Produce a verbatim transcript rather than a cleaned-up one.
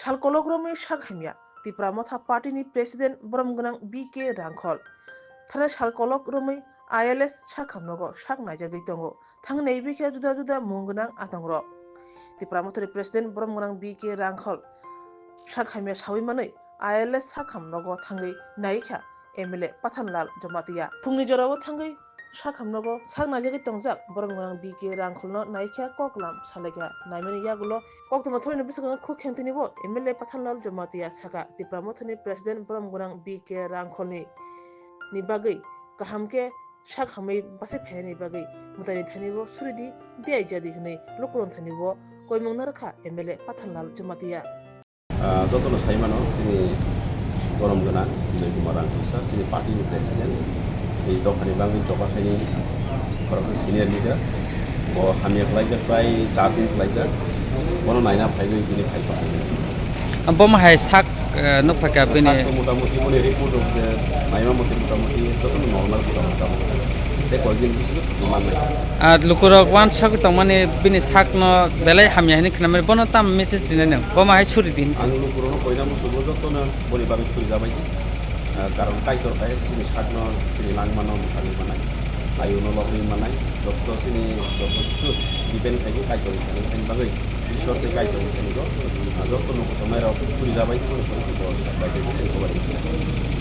Sal kolok romwi sak hamya Tipra Motha Party ni President borom gwnang B K Rangkhol. Thana sal kolok romwi I L S sak hamnogo sak naijagwi tongo. Thangwi naibikha juda juda mung gwnang atongrok. Tipra Motha ni President borom gwnang B K Rangkhol sak hamya sawi manwi I L S sak hamnogo thangwi naikha M L A Pathanlal Jamatia. Phungni jorao thangwi sak hamnogo sak naijagwi tongjak borom gwnang B K Rangkholno naikha koklam salaikha. Naimani yagulo koktwma thorni bwskango khuk khentini bo M L A Pathanlal Jamatia saka Tipra Mothani President borom gwnang B K Rangkholni ni bagwi kaham khe sak hamwi bachai phainani bagwi mwtaini thani bo suridi diai jadi hwnwi lukurokni thani bo koimung narwkha M L A Pathanlal Jamatia. Ah, jotono sai mano, chini borom gwnang Joy Kumar Rangkhol sir, chini party ni president, tei dophani bagwi choba khaini khoroksa senior leader, bo hamya khlaijak bai char din khlaijak, bono naina phaiwi bini phai sokmani. Bomo hai sak, eh, nukphakha bini. Sak to motamuti boni report rok je naima moti motamuti jotono normal se tong motamuti. Tei koyekdin bisingo chuti mannai. Ar lukurok uansugwi tongmani bini sakno belai hamya hinwi khnamani, bono tamo message rinai nwng? Bomo hai suri di hinwi sa. Ang lukurokno koina muchungo jotono boni bagwi suri jabai di. Ah, karon Kaitor kaisa chini sakno, chini langmano mwthangwi manai, ayuno lobwi manai, jotto chini jotto kisu depend khai Kaitorni thani, thani bagwi Ishwar tei Kaitorni thani go, ah, jotono tongnai rok suri jabai di, bono suri di, bo sak bai di, bo bai di.